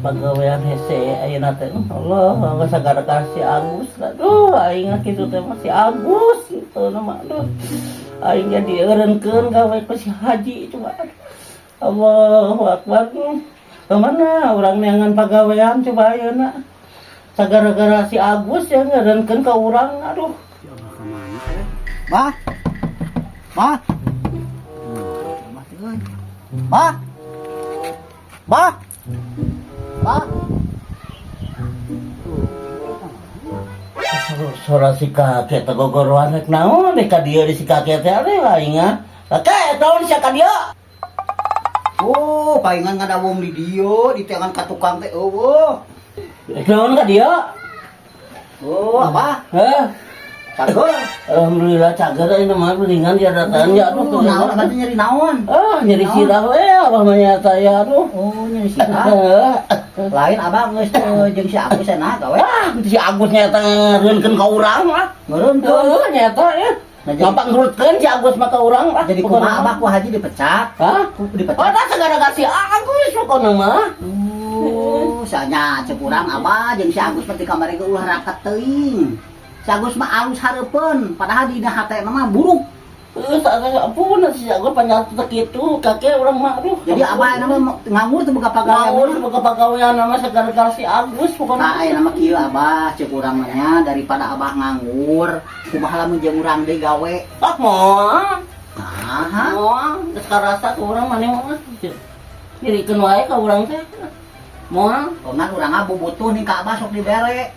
Pagawean hese ayeuna teh. Allah, sagara si Agus. Aduh, aing kitu teh mah si Agus gitu nama. Aduh, aing jadi eureunkeun gawe ku si Haji coba. Allahu akbar. Kemana urang neangan pagawean coba ayeuna? Sagara-gara si Agus ya ngeureunkeun ka urang, aduh. Ya Allah, kemana eh? Bah. Bah. Bah teh euy. Bah. Bah. Bah. Tuh. Suara si kakek teh gogoroan rek naon deh ka dieu di si kakek teh ade aing ah. Kakek, naon sia ka dieu? Oh, palingan ngadawung di dieu, di tangan ka tukang teh euweuh. Rek naon ka dieu? Oh, Abah? Hah? Cager. Alhamdulillah cager ayeuna mah, mendingan dia datang ya, aduh. Oh, naon Abah teh, nyeri naon? Ah, nyeri sirah we abah mah nyata ya, aduh. Oh, nyeri sirah. Lain Abah geus teu jeung si Agus cenah gawe. Ah, si Agus nyata ngeureunkeun ka urang lah. Ngeureunkeun. Heuh, nyata ya. Nah, jadi, Gampang ngurutkeun si Agus mah ka urang lah. Jadi kumaha Abah, ku Haji dipecat? Hah? Ku dipecat. Oh, dah sagara si Agus pokona mah. Oh, sanya cek urang Abah jeung si Agus mah ti kamari ge ulah raket teuing. Si Agus mah alus hareupeun, padahal dina hate mah buruk. Heeh, ampun si Agus panjang teu kitu, kakek urang mah, aduh. Jadi Abah ayeuna mah nganggur teu boga pagawean. Ngawur boga pagawean mah sagara si Agus pokona. Tah, ayeuna mah kieu Abah, cek urang mah nya, daripada Abah nganggur, kumaha lamun jeung urang deui gawe? Ah, moal. Nah, Moal, geus karasa ku urang maneh mah. Nyerikeun wae ka urang teh. Moal. Ngan urang mah butuh nih ka Abah sok dibere.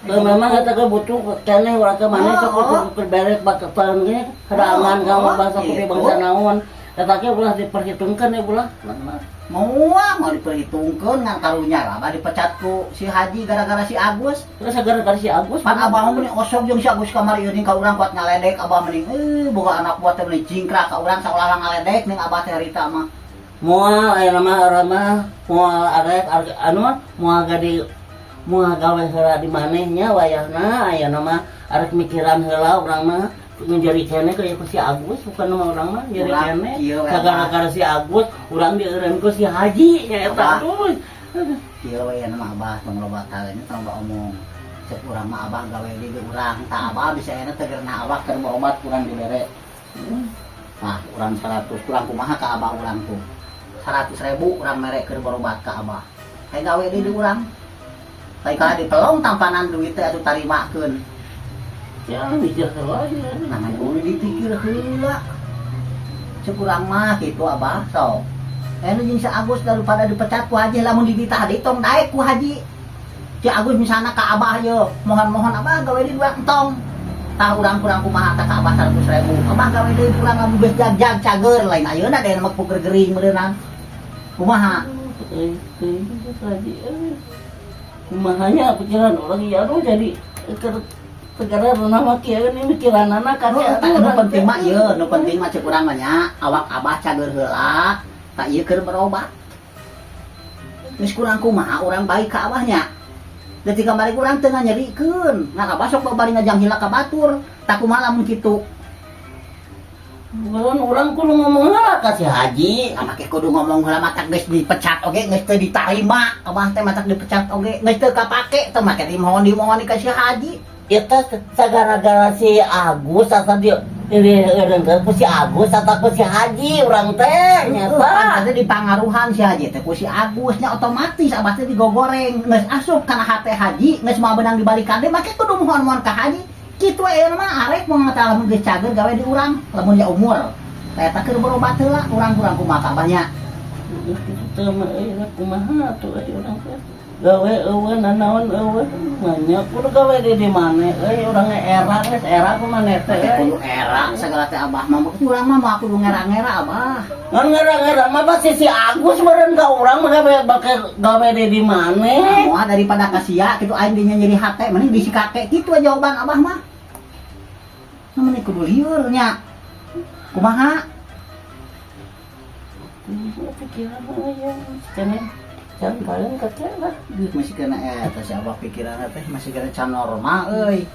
Teu, memang eta ge butuh keneh urang teh maneh sok kudu bere bakatan ge hadangan ka mah bangsa kopi bangsa naon. Eta ge ulah diperhitungkeun ya ulah. Moal mau diperhitungkeun, ngan karunya lah Abah dipecat ku si Haji gara-gara si Agus. Terus gara-gara si Agus. Pan Abah mah meni osok jeung si Agus kamari ieu ka urang kuat ngaledek. Abah mending euy boga anak buah teh meni jingkrak ka urang saolah ngaledek ning Abah teh harita mah. Moal aya mah, urang mah moal arek anu mah moal gadi, moal gawe heula di manehnya wayahna. Ayeuna mah arek mikiran heula urang mah nyeri keneh ka si Agus, bukan mah urang mah nyeri Urang, keneh. Kieu we, Gara-gara si Agus urang dieureun ku si Haji nya eta, Abah. Aduh. Kieu we nya mah Abah, tong loba tanya, tong loba omong. Cek urang mah Abah gawe di urang tah Abah bisa enak tegerna awak keur berobat kurang dibere. Nah, urang 100 kurang kumaha ka Abah urang tuh. 100 ribu urang mere keur berobat ka Abah. Kayak gawe di urang. Tapi kalau dipelong tampanan duit teh atuh tarimakeun. Ya mikir heula ya. Nah, kudu dipikir heula. Cek urang mah kitu Abah sok. Eh, jeung si Agus daripada dipecat ku Haji, lamun dititah deui tong daek ku Haji. Si Agus misalnya ka Abah ye, mohon-mohon Abah gawe di dua entong. Tah, urang kurang kumaha tah ka Abah 100 ribu. Abah gawe deui urang lamun geus jag-jag cager, lain ayeuna deh mah puker gering meureunnan. Kumaha? Euy, euy, Haji euy. Kumahanya pikiran orang ya, aduh, jadi tegara renah mah kieu ini mikiranana kan. Oh, tah, nu penting mah ieu, nu penting mah cek urang mah nya, awak Abah cager heula, tah ieu keur berobat. Geus kurang kumaha urang baik ka Abahnya. Detik kamari urang teu nganyerikeun. Nah, Abah sok bari ngajang hilak ka batur. Tah, kumaha lamun kitu? Bukan urang kudu ngomong heula ka si Haji. Ah, make kudu ngomong heula, matak geus dipecat oge geus teu ditarima. Abah teh matak dipecat oge geus teu kapake teh make dimohon dimohon ka si Haji. Eta sagara-gara si Agus asa di ini ku si Agus atau ku si Haji urang teh nyata. Pan teh dipangaruhan si Haji teh ku si Agus nya, otomatis Abah teh digogoreng geus asup kana hate Haji, geus moal beunang dibalikan deui make kudu mohon-mohon ka Haji. Kitu we mah arek moal ngata lamun geus cager gawe di urang lamun ya umur. Tah, eta keur berobat heula urang kurang kumaha ka Abahnya? Teu mah euy, kumaha atuh euy urang teh. Gawe eueuh nanaon eueuh banyak kudu gawe di mana euy urang era geus era kumaha teh. Make kudu era segala teh Abah mah, urang mah moal kudu ngera-ngera Abah. Ngan ngera-ngera mah pasti si Agus meureun ka urang mah gawe bake gawe di mana. Moal daripada ka sia kitu aing dinya nyeri hate mending di si kakek kitu jawaban Abah mah. Nah, mending kudu lieur nya. Kumaha? Pikiran mah ya kene jangan kalian kakek lah. Duh, masih kena eta si Abah pikiranna teh masih kena can normal euy.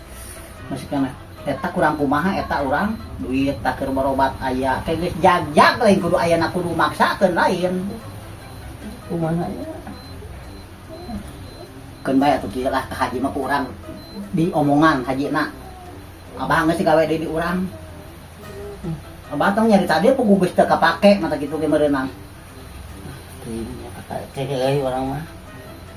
Masih kena eta kurang kumaha eta urang duit tak keur berobat aya kayak geus jag-jag lain kudu ayana kudu maksakeun lain. Kumaha ya. Keun bae atuh kieu lah, ka Haji mah ku urang diomongan Haji na. Abah geus gawe deui di urang. Abah tong nyari tadi puguh geus teu kapake mata kitu ge meureunang. Teuing kakek euy, urang mah.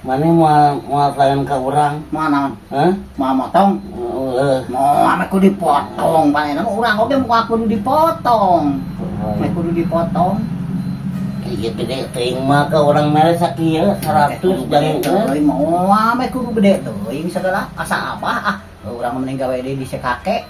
Mana moal moal lain ka urang? Moal naon? Hah? Moal motong? Heeh. Moal mah kudu dipotong, paena mah urang oge moal kudu dipotong. Mah kudu dipotong. Iya, gede teuing mah ka urang mere sakieu 100 Gede jangan. Teuing, moal mah kudu gede teuing segala asa abah ah. Urang mah mending gawe deui di sekake.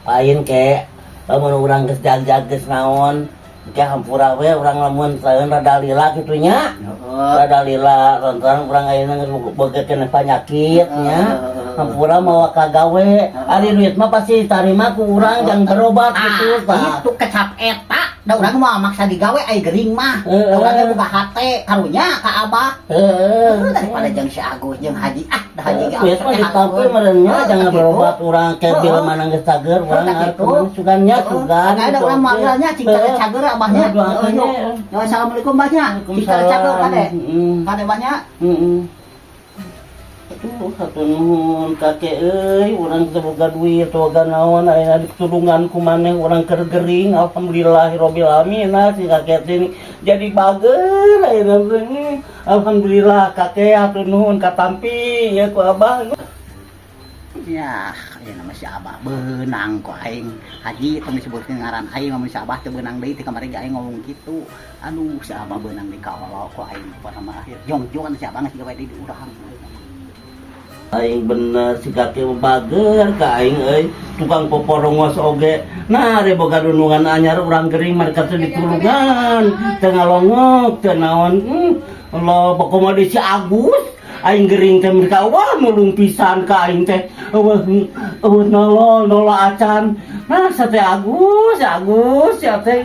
Lain ke lamun urang geus jag-jag, geus naon ke, hampura we urang lamun lain rada lila kitu nya. Heeh. Rada lila lantaran urang ayeuna geus boga keneh panyakit nya. Hampura mawa ka gawe, ari duit mah pasti ditarima ku urang jang berobat gitu Ah, tah. itu kecap eta. Da urang mah maksa digawe ai gering mah. Da urang ge boga hate karunya ka abah. Daripada jeung si Agus jeung Haji ah, da Haji ge. Duit mah ditampi meureun nya, jangan berobat urang ke bila mana geus cager urang Tah, gitu. arek sugan nya, sugan. Nah, ada urang moal nya cing cager abahnya. Heeh, doakeun nya. Heeh, assalamualaikum bahnya. Cing cager kade. Heeh. Kade bahnya. Heeh. Aduh, hatur nuhun kakek euy, urang teu boga duit, teu boga naon, ayeuna ditulungan ku maneh urang keur gering, alhamdulillahirabbil alamin si kakek teh ini jadi bager ayeuna teh. Alhamdulillah kakek, hatur nuhun katampi ya ku abah. Ya, aya nama si Abah beunang ku aing. Haji tong disebutkeun ngaran aing, ngomong si Abah teu beunang deui, ti kamari ge aing ngomong kitu. Aduh, si Abah beunang deui kaolo ku aing pada mah akhir. Jongjongan si Abah geus gawe deui di urang. Aing bener si kakek mah bager ka aing euy, tukang poporongos oge. Nah, ari boga dunungan anyar urang gering mereka teh ditulungan, teu ngalongok, teu naon. Allah, pokoknya di si Agus aing gering teh mereka wah mulung pisan ka aing teh. Eueuh eueuh, nolol nolol acan. Nah, sate Agus, Agus ya teh.